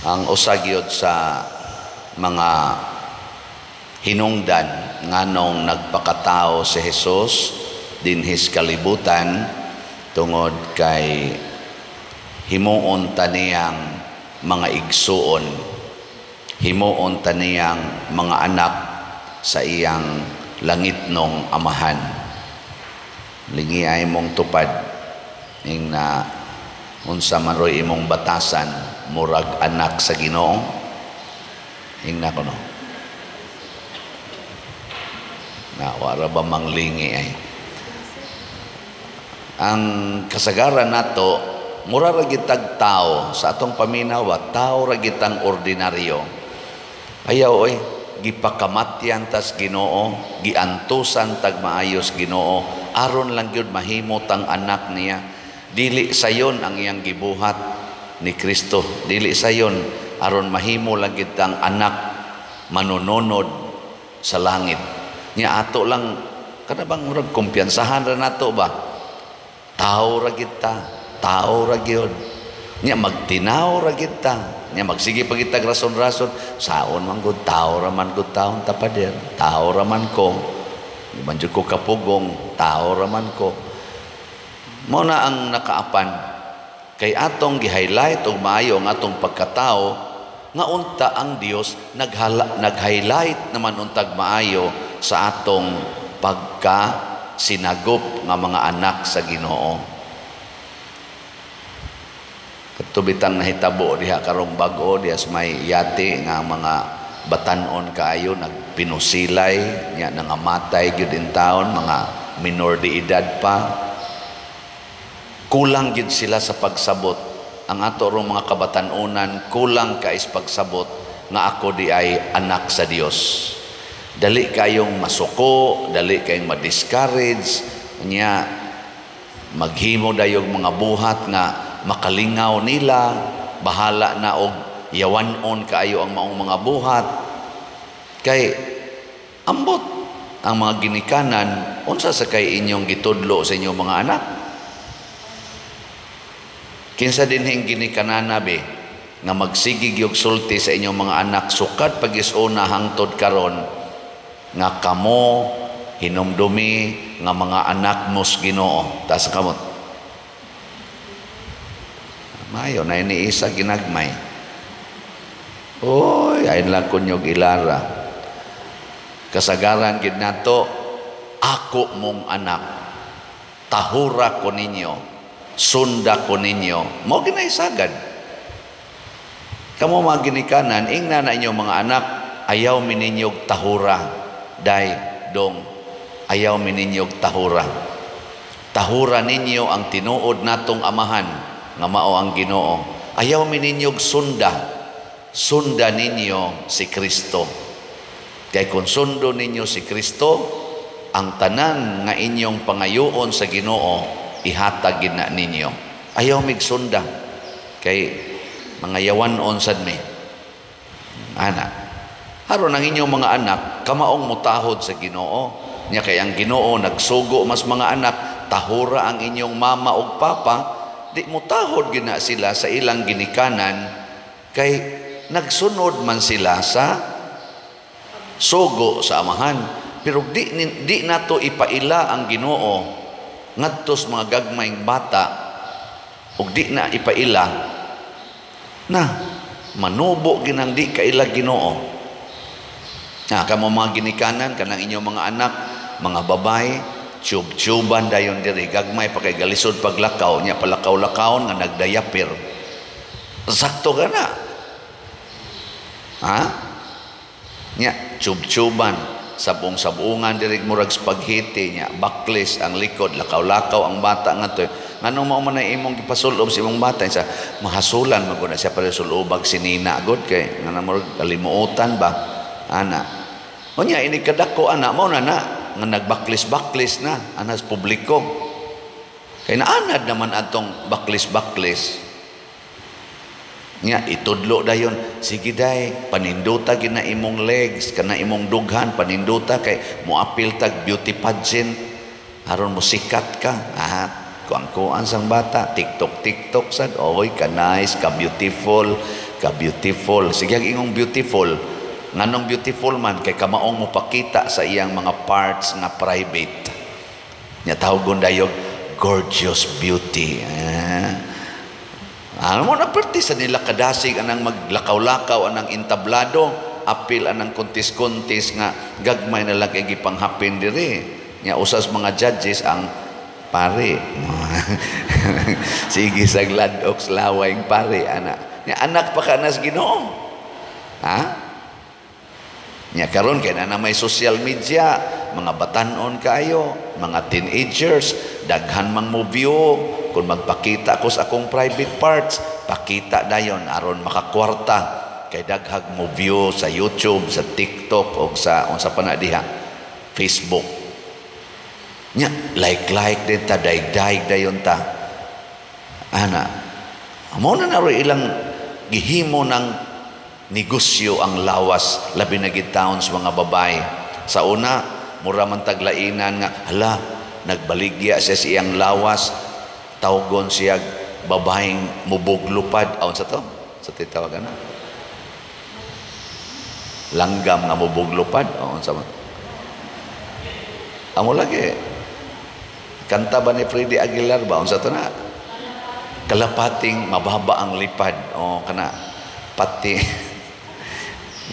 Ang usa gyud sa mga hinungdan nganong nagpakatao si Jesus dinhis kalibutan, tungod kay himuon ta niyang mga igsuon, himuon ta niyang mga anak sa iyang langitnong Amahan. Lingi ay mong tupad ing na unsa man roy imong batasan, murag anak sa Ginoo. Ing na kuno na wara ba manglingi ay ang kasagaran nato, mura ra gitag tao sa atong paminaw, tao ra gitang ordinaryo. Ayaw oy, gipakamatyan tas Ginoo, giantusan tag maayos Ginoo aron lang gyud mahimo tang anak niya. Dili sayon ang iyang gibuhat ni Kristo, dili sayon aron mahimo lang gyud tang anak manunonod sa langit. Nya ato lang kada bang murag kumpiyansahan ra nato ba, tao ra gid ta, tao ra gyud. Nya magtinaw ra gid ta. Nya magsige pa gid tag rason-rason, saon man gud, tao ra man gud taon ta pader, tao ra man ko, di man jud ko kapugong, tao ra man ko. Mao na ang nakaapan kay atong gi-highlight og maayo ang atong pagkatao, nga unta ang Dios nag-highlight naman untag maayo sa atong pagka sinagop nga mga anak sa Ginoo. Katubitang nahitabo diha karong bag-o diha sa may yate nga mga batan-on kaayo nagpinusilay nya nangamatay gyud in taon, mga minor de edad pa. Kulang gyud sila sa pagsabot. Ang ato rong mga kabatan-onan kulang kais pagsabot nga ako di ay anak sa Dios. Dali kayong masuko, dali kayong ma-discourage, nya maghimo dayog mga buhat nga makalingaw nila, bahala na og yawan-on kaayo ang maong mga buhat. Kay ambot ang mga ginikanan, unsa sa kay inyong gitudlo sa inyong mga anak? Kinsa dinhing ginikanana be nga magsigig yung sulti sa inyong mga anak sukad pag-isuna hangtod karon nga kamo hinumdumi nga mga anak mos Ginoo? Taas kamot. Mayo na ini isa ginagmay. Oy, ayon lang kunyog ilara. Kasagaran gid nato, ako mong anak, tahura ko ninyo, sunda ko ninyo. Mao ginaysagad. Kamo mga ginikanan, ingna na inyong mga anak, ayaw mininyog tahura. Day, dong, ayaw mininyog tahura. Tahura ninyo ang tinuod natong amahan, nga mao ang Ginoo. Ayaw mininyog sunda. Sunda ninyo si Kristo. Kay kung sundo ninyo si Kristo, ang tanan nga inyong pangayoon sa Ginoo, ihatag gid na ninyo. Ayaw migsunda. Kay mga yawan-on sad mi. Ana. Aron ang inyong mga anak kamaong mutahod sa Ginoo. Nya kay ang Ginoo nagsugo mas mga anak, tahura ang inyong mama ug papa, di mutahod gid na sila sa ilang ginikanan kay nagsunod man sila sa sugo sa amahan. Pero di nato ipaila ang Ginoo ngadto sa mga gagmayng bata, ug di na ipaila na manubo ginang di kaila Ginoo. Na kamo mga ginikanan, kanang inyong mga anak, mga babae, tube-tuban dayon diri, gagmay pa kay galisod paglakaw nya, palakaw-lakawon nga nagdayapir. Sakto ka na. Ha? Nya tube-tuban, sabong-sabungan diri murag spaghetti nya, baklis ang likod, lakaw-lakaw ang bata ngadto. Nganong mao man ay imong gipasulob sa imong bata sa mahasulan man gud na siya, pero sulobag si nina gud kay ngano murag kalimuotan ba ana. Unya ini kadako ana mao na na nga nagbaklis-baklis na anas publiko. Kay naanad naman atong baklis-baklis. Nya itudlo dayon, sige day, paninduta gid na imong legs, kana imong dughan paninduta kay moapil tag beauty pageant aron mo sikat ka. Ah, kuang-kuan sang bata, TikTok TikTok sad, oy ka nice, ka beautiful, Ka beautiful. Sige, ang ingong beautiful. Nganong beautiful man kay kamaong mo pakita sa iyang mga parts nga private. Nya tawgon dayog gorgeous beauty. Eh. Ano mo na perti sa nila kadasig anang maglakaw-lakaw anang entablado, apil anang kontis-kontis nga gagmay na lang kay gipanghapin diri. Nya usas mga judges ang pare. Sige sa gladok laway pare ana. Nya anak pa ka nas Ginoo. Ha? Nya karon kay na may social media, mga batanon kaayo, mga teenagers, daghan mang mo view. Kung magpakita ko sa akong private parts, pakita dayon aron makakwarta kay daghag mo view sa YouTube, sa TikTok o sa unsa pa na diha, Facebook. Nya like like din ta, daig-daig dayon ta. Ana, amo na naro ilang gihimo ng negosyo ang lawas, labi na gid taon sa mga babae. Sa una, mura man taglainan nga hala, nagbaligya siya sa iyang lawas, tawgon siya babaeng mubuglupad. Aon sa to? Sa titawagan na? Langgam nga mubuglupad. Aon sa man? Amo lagi. Kanta ba ni Freddie Aguilar ba? Aon sa to na? Kalapating mababa ang lipad. O kana pati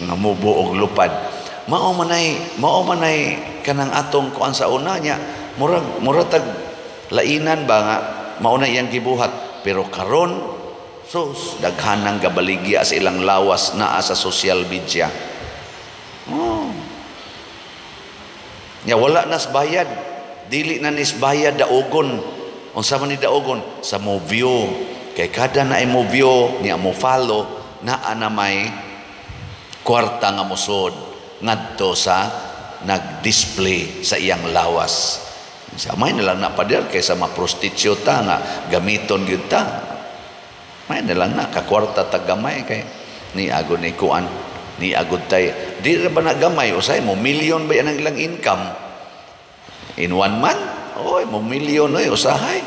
nga mubo og lupad. Mao manay kanang atong kuan sa una niya. Murag tag lainan ba nga mao na iyang gibuhat, pero karon sus daghanang gabaligya sa ilang lawas naa sa social media. Oh. Nya wala nas bayad, dili na nis bayad daugon. Unsa man ni daugon sa mo view, kay kada na mo view niya mo follow naa na may kwarta nga mosod ngadto sa nag-display sa iyang lawas. Sa may na lang na pader kaysa ma-prostitute nga gamiton gyud ta. May na lang na kakwarta tag gamay kay ni agod ni kuan ni agod tay di ra ba na gamay, usay mo milyon ba yan ang ilang income in one month? Oy, mo milyon oy usahay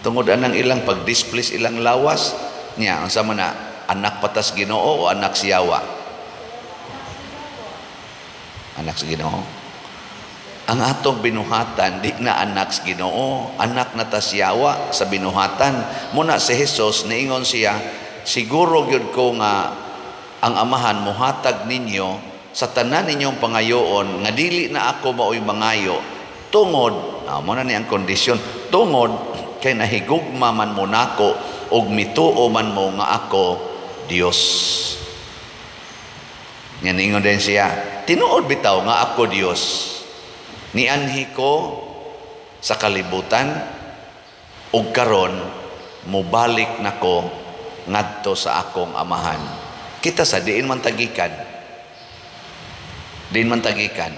tungod anang ilang pag-display sa ilang lawas niya. Unsa man na, anak patas Ginoo o anak siyawa? Anak sa Ginoo. Ang atong binuhatan di na anak sa Ginoo, anak na ta siyawa sa binuhatan. Muna si Jesus niingon siya, siguro gyud ko nga ang amahan mohatag ninyo sa tanan ninyong pangayoon nga dili na ako maoy mangayo tungod mo na ni ang kondisyon, tungod kay nahigugma man mo nako ug mituo man mo nga ako Dios. Nga niingon din siya, tinuod bitaw nga ako Dios. Nianhi ko sa kalibutan ug karon mobalik nako ngadto sa akong amahan. Kita sa diin man tagikan. Diin man tagikan.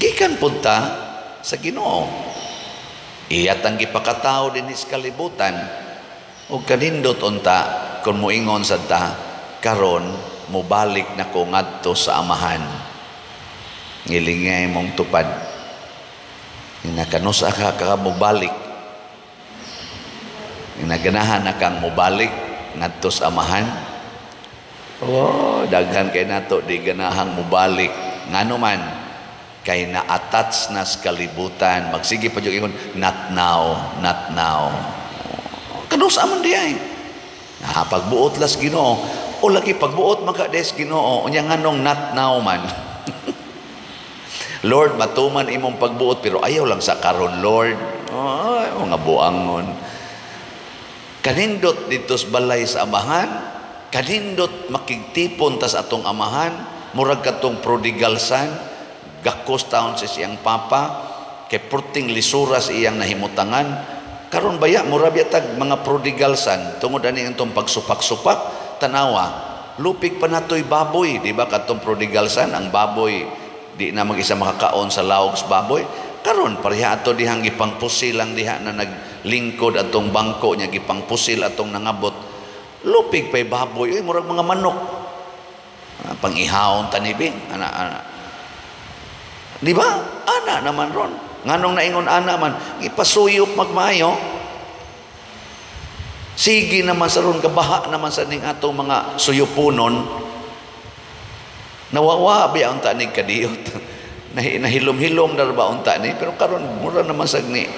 Gikan punta sa Ginoo. Iyat ang gipakatao dinhi sa kalibutan ug kanindot unta kun moingon sad ta karon mobalik nako ngadto sa amahan. Ngilingay mong tupad. Nakanusa ka ka mobalik. Naganahan na kang mobalik ngadto sa amahan. Oh, daghan kay nato di ganahang mobalik. Ngano man kay na-attach na sa kalibutan. Magsige pa jud ingon, not now, not now. Kanusa man di ay. Ah, pagbuot las Ginoo. O lagi pagbuot man ka des Ginoo, unya nganong not now man. Lord, matuman imong pagbuot pero ayaw lang sa karon, Lord. Ay, mga buangon. Kanindot dito sa balay sa amahan, kanindot makigtipon tas atong amahan, murag katong prodigal son, gakos taon sa siyang papa, kay purting lisura sa iyang nahimutangan. Karon baya murag tag mga prodigal son, tungod ani atong pagsupak-supak, tanawa, lupig pa natoy baboy, di ba katong prodigal son, ang baboy di na mag-isa makakaon sa lawog sa baboy. Karon pareha ato dihang gipangpusil lang diha na naglingkod atong bangko niya, gipangpusil atong nangabot. Lupig pa'y baboy, uy, murag mga manok. Pang-ihawon tanibi, ana ana. Di ba? Ana naman ron. Nganong naingon ana man, ipasuyop magmayo. Sige naman sa ron, kabaha naman sa ning atong mga suyupunon. Nawawa biya unta ni kadiyot. Nahilom-hilom na ba unta ni, pero karon mura naman sa ni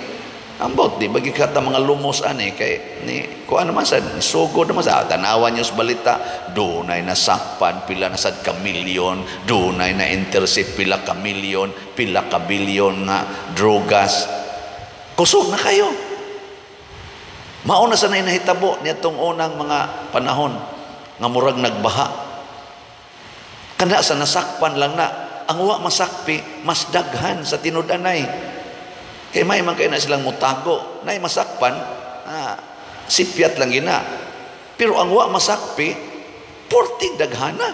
ambot di bagi kata mga lumos ani kay ni kuan naman sa sugod naman sa tanawan niyo sa balita, dunay nasakpan pila na sad ka milyon, dunay na intercept pila ka milyon, pila ka bilyon nga drogas. Kusog na kayo. Mao na sa nahitabo niadtong unang mga panahon nga murag nagbaha. Kana sa nasakpan lang na ang wa masakpi mas daghan sa tinud-anay. Kay may man kay na silang mutago, nay masakpan, sipyat lang gina. Pero ang wa masakpi porting daghana.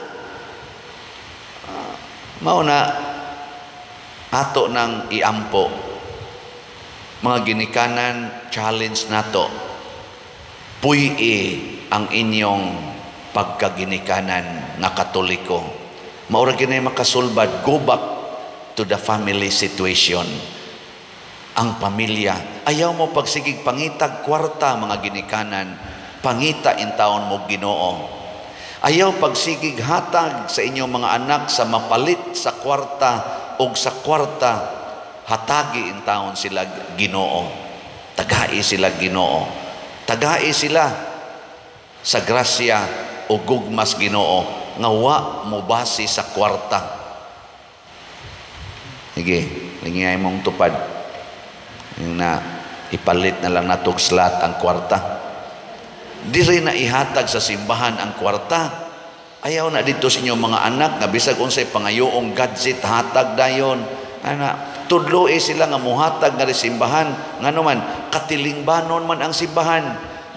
Mao na ato nang iampo mga ginikanan, challenge nato. Puy-i ang inyong pagkaginikanan nga Katoliko. Maura ginay makasulbad, go back to the family situation. Ang pamilya, ayaw mo pagsigig pangitag kwarta mga ginikanan, pangita intawon mo Ginoo. Ayaw pagsigig hatag sa inyong mga anak sa mapalit sa kwarta og sa kwarta, hatagi intawon sila Ginoo. Tagai sila Ginoo. Tagai sila sa grasya o gugmas Ginoo nga wa mo base sa kwarta. Sige, lingay mong tupad. Yung na ipalit na lang natog slot ang kwarta. Diri na ihatag sa simbahan ang kwarta. Ayaw na dito sa inyong mga anak nga bisag unsay pangayoong gadget hatag dayon. Ana, tudloe sila nga muhatag nga simbahan. Ngano man katilingbanon man ang simbahan.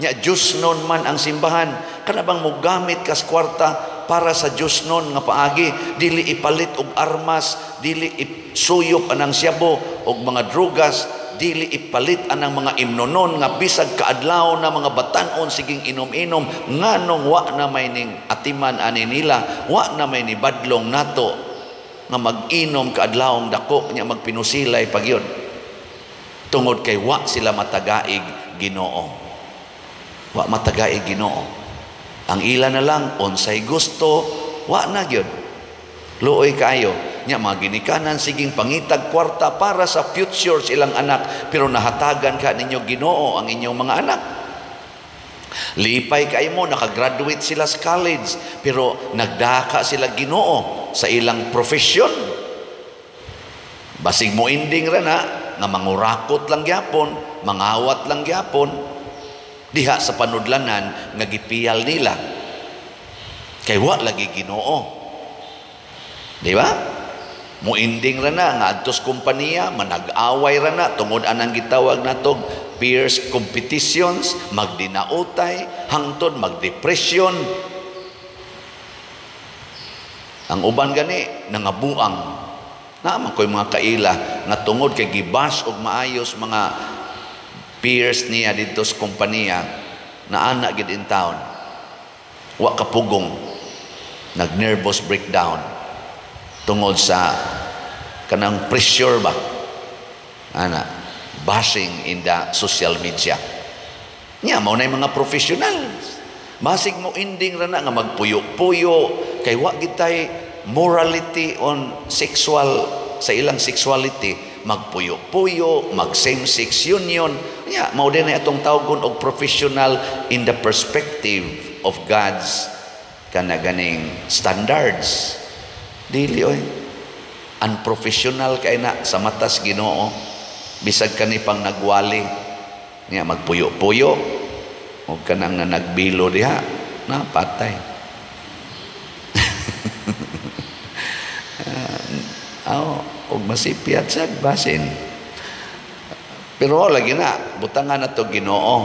Nya Diyos nun man ang simbahan. Kana bang mogamit kas kwarta para sa Diyos nun nga paagi, dili ipalit og armas, dili isuyop anang siyabo og mga drogas, dili ipalit anang mga imnonon nga bisag kaadlaw na mga batan-on siging inom-inom, nganong wa na may ning atiman ani nila, wa na may ni badlong nato nga mag-inom kaadlawong dako nya magpinusilay pagyon. Tungod kay wa sila matagaig Ginoo. Wa matagaig Ginoo. Ang ila na lang unsay gusto, wa na gyud. Luoy kaayo. Nya mga ginikanan siging pangitag kwarta para sa future silang anak, pero nahatagan ka ninyo Ginoo ang inyong mga anak. Lipay kay mo nakagraduate sila sa college, pero nagdaka sila Ginoo sa ilang profession. Basig mo ending ra na nga mangurakot lang gyapon, mangawat lang gyapon diha sa panudlanan nga gipiyal nila. Kay wa lagi Ginoo. Di ba? Muinding ra na nga adtos kompanya, manag-away ra na tungod anang gitawag natog peers competitions, magdinautay, hangtod magdepression. Ang uban gani nangabuang. Naa man koy mga kaila nga tungod kay gibash og maayos mga peers niya didto sa kompanya, na ana gid in town. Wa kapugong, nag-nervous breakdown tungod sa kanang pressure ba, ana, bashing in the social media. Nya mao na mga professionals. Basig mo ending ra na nga magpuyo-puyo kay wa gitay morality on sexual sa ilang sexuality, magpuyo-puyo, mag same-sex union. Nya mao din na atong tawgon og professional in the perspective of God's kana ganing standards. Dili oy. Unprofessional kay na sa matas Ginoo. Bisag kani pang nagwali nya magpuyo-puyo og kanang na nagbilo diha na patay. Aw, og masipyat sad basin. Pero lagi na butangan nato Ginoo.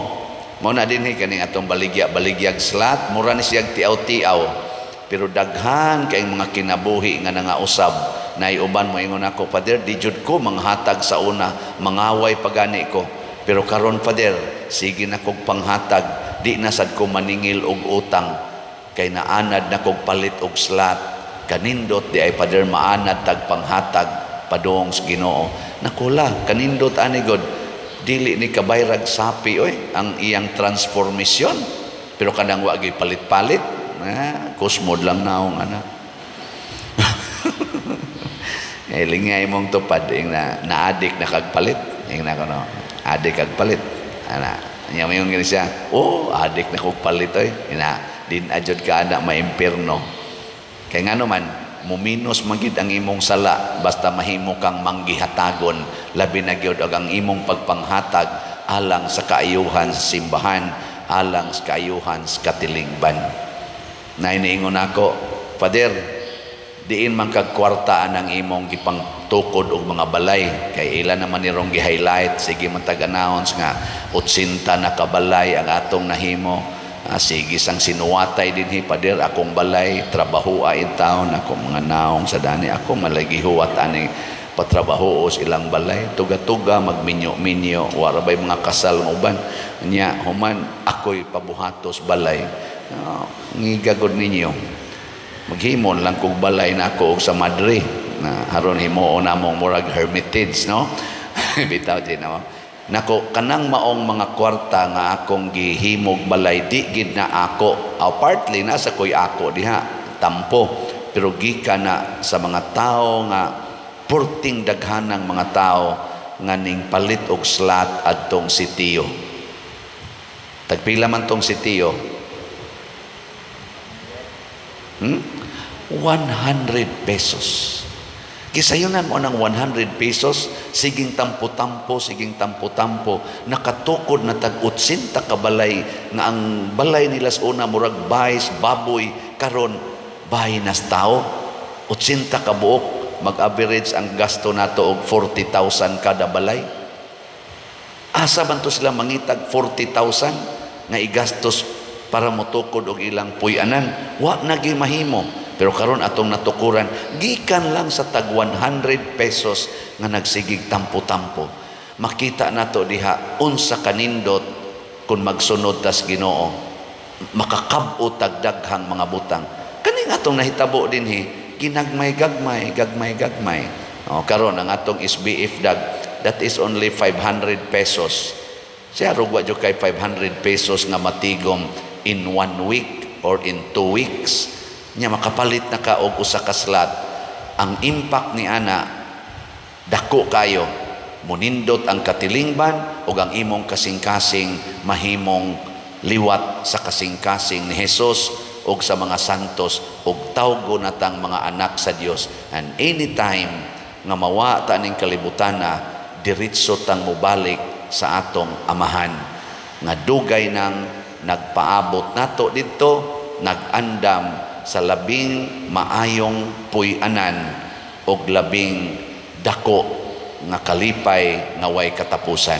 Mao na dinhi kaning atong baligya-baligyag slat, mura ni siyag tiaw-tiaw. Pero daghan kay mga kinabuhi nga nangausab. Naiuban mo ingon ako, Father, di jud ko manghatag sa una, mangaway pagani ko. Pero karon, Father, sige na kog panghatag, di na sad ko maningil og utang kay naanad na kog palit og slat. Kanindot di ay, Father, maanad tag panghatag padung sa Ginoo. Nakula, kanindot ani god. Dili ni kabayrag sapi oy ang iyang transformation. Pero kanang wa gyud palit-palit, ah, kusmod lang naong ana. Eh, lingay mong tupad ing na naadik na kagpalit. Ing na kono, adik kagpalit. Ana, nya mayon gani siya. Oh, adik na kog palit oy. Ina, din ajud ka ana maimpierno. Kay ngano man muminos man gid ang imong sala basta mahimo kang manggihatagon, labi na gyud og ang imong pagpanghatag alang sa kaayuhan sa simbahan, alang sa kaayuhan sa katilingban. Nay niingon ako, "Father, diin man kag kwarta ang imong gipangtukod og mga balay?" Kay ila naman nirong gi-highlight, sige man tag-announce nga 80 na kabalay ang atong nahimo. Ah, sige sang sinuwatay dinhi, "Pader, akong balay trabaho in town ako mga naong sa dani ako malagi huwat ani patrabaho sa ilang balay, tuga-tuga magminyo-minyo, wara bay mga kasal nga uban nya human ako'y pabuhatos balay." Ngigagod ninyo, maghimon lang kog balay na ako og sa Madre na haron himuon namong murag hermitage, no? Bitaw din no. Nako, kanang maong mga kwarta nga akong gihimog balay, di gid na ako. Aw, partly na sa koy ako diha tampo, pero gikan na sa mga tao nga purting daghanang mga tao nga ning palit og slot adtong sitio. Tagpila man tong sitio? 100 pesos. Kisayunan mo ng 100 pesos, siging tampo-tampo, siging tampo-tampo, nakatukod na tag 80 ka balay, nga ang balay nila sa una murag bays, baboy, karon bahay nas tao, 80 ka buok, mag-average ang gasto nato og 40,000 kada balay. Asa man to sila mangitag 40,000 nga igastos para motukod og ilang puy-anan? Wa na gyud mahimo. Pero karon atong natukuran gikan lang sa tag 100 pesos nga nagsigig tampo-tampo. Makita nato diha unsa kanindot kung magsunod tas Ginoo, makakab-o tag daghang mga butang. Kaning atong nahitabo dinhi, ginagmay-gagmay, gagmay-gagmay. O, karon ang atong SBF dag, that is only 500 pesos. Siya rugwa jud kay 500 pesos nga matigom in one week or in 2 weeks. Nya makapalit na ka og usa ka slot. Ang impact ni ana dako kayo. Munindot ang katilingban ug ang imong kasing-kasing mahimong liwat sa kasing-kasing ni Jesus ug sa mga santos ug tawgo natang mga anak sa Dios. And anytime nga mawa ta ning kalibutan na, diretso tang mobalik sa atong amahan nga dugay nang nagpaabot nato didto, nag-andam sa labing maayong puy-anan og labing dako nga kalipay nga way katapusan.